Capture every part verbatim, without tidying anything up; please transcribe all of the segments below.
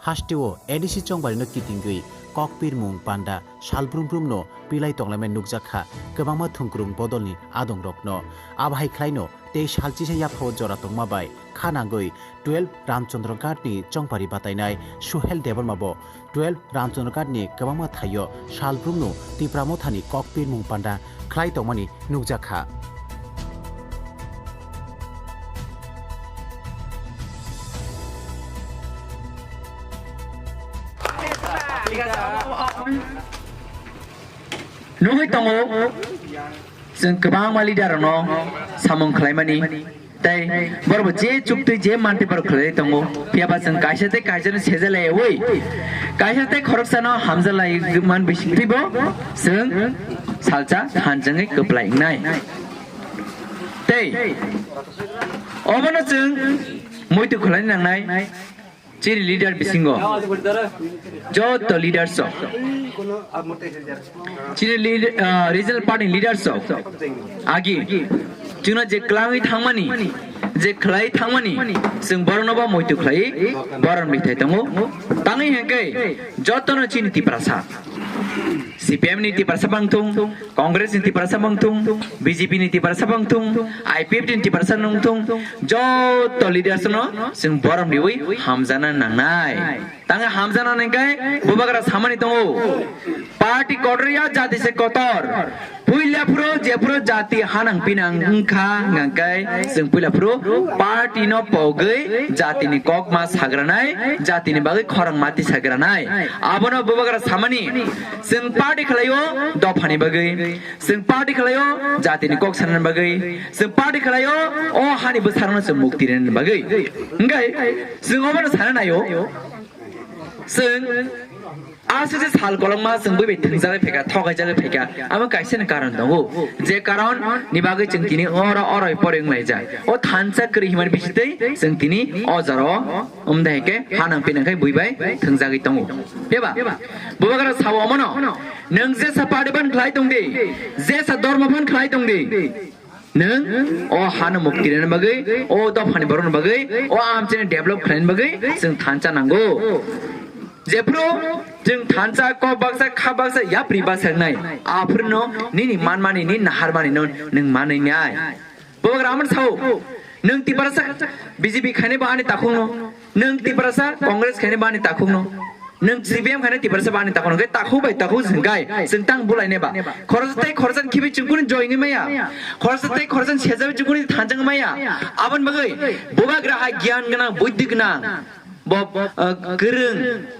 Hasteo A D C chongbarino kitingwi kokpirmung panda salbrum brumno pilai tonglaimani nukjakha kwbangma thwngkwrwng bodolni adongrokno. Abahai khlaino tei salchisa yaphao jora tongma bai kha nangwi twelve Ramchandra Ghatni chongpari batainai Suhel Debbarmabo twelve Ramchandra Ghatni kwbangma thaio salbrumno Tipra Mothani kokpirmung panda khlai tongmani nukjakha. Nugwi tongo, chwng kwbangma leader rokno samung khlaimani, tei borokbo je chuktwi je mantwi borok khlai tongo, phiyaba chwng kaisa tei kaisano sejalaiwi, kaisa tei khoroksano hamjalai man bisingtwibo chwng salsa thanchangwi kwplai wngnai. Tei obono chwng muitu khlaina nangnai. Chini leader bisingo joto leaders rok, chini lead-, ah, regional party leaders rok agi chwngno je kwlangwi thangmani, je khlai thangmani, chwng borokno bo muitu khlai borok ni thai tongo. Tangwi hwnkhe jotono chini Tiprasa, C P M ni Tiprasa bangthung, Congress ni Tiprasa bangthung, B J P ni Tiprasa bangthung, I P F T ni Tiprasa bangthung, joto leaders no chwng borom riwi hamjana nangnai. Tangwi hamjana nangkhe bubagra samani tongo. Party kotorya jati se kotor. Puila phuru jephuru jati hanang pinang wngkha hwnkhe chwng puila phuru party no pogwi jatini kokma sagranai, jatini bagwi khorang mati sagranai. Abono bubagra samani. Chwng party khlaio dophani bagwi, chwng party khlaio jatini kok sanani bagwi, chwng party khlaio o hani bwsarokno chwng mukti rinani bagwi. Hwnkhe chwng obono sana naio, chwng aswk se sal kolokma chwng bui bai thwngjagwi phaikha, thokaijagwi phaikha, amo kaisa ni karon tongo, je karon ni bagwi chwng tini oro oro pore wnglaijak. O thansa kwrwi himani bisitwi chwng tini o jora o Wng de hwnkhe hanang pinang khai bui bai thwngjagwi tongo. Phiya ba? Bubagra sao omono, nwng jesa party phan khlai tong di, jesa dormo phan khlai tong di. Nwng o hano mukti rwna bagwi, o dophani borokni bagwi, o amchaini develop khlaina bagwi chwng thansa nango. Jephru chwng thansa kok baksa kha baksa yapri baksa wngnai, aphruno nini manmani, nini naharmani no nwng manwi nai. Bubagra amon sao, nwng Tiprasa B J P khainai bo ani takhukno, nwng Tiprasa Congress khainai bo ani takhukno, nwng C P M khainai Tiprasa bo ani takhukno, hwnkhe takhuk bai takhuk hwnkhe chwng tang bulai neba. Khoroksa tei khoroksa khibi chwng kunu join maya, khoroksa tei khoroksa sejabi chwng kunu thanjang maya. Aboni bagwi bubagra hai giyan gwnang, buddhi gwnang, bo, uh, kwrwng,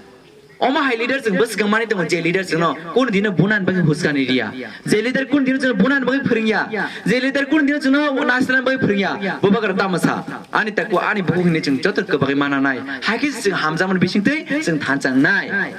Omo hai leader chwng bwswkang manwi tongo, je leader chwngno kunu dino bunani bagwi huskani riya, je leader kunu dino chwngno bunani bagwi phwrwngya, je leader kunu dino chwngno nasrani bagwi phwrwngya, bubagra tamo sa, ani takhuk ani bukhuk hinwi chwng joto kwbagwi mananai, hai khe chwng hamjakmani bisingtwi chwng thansa wngnai.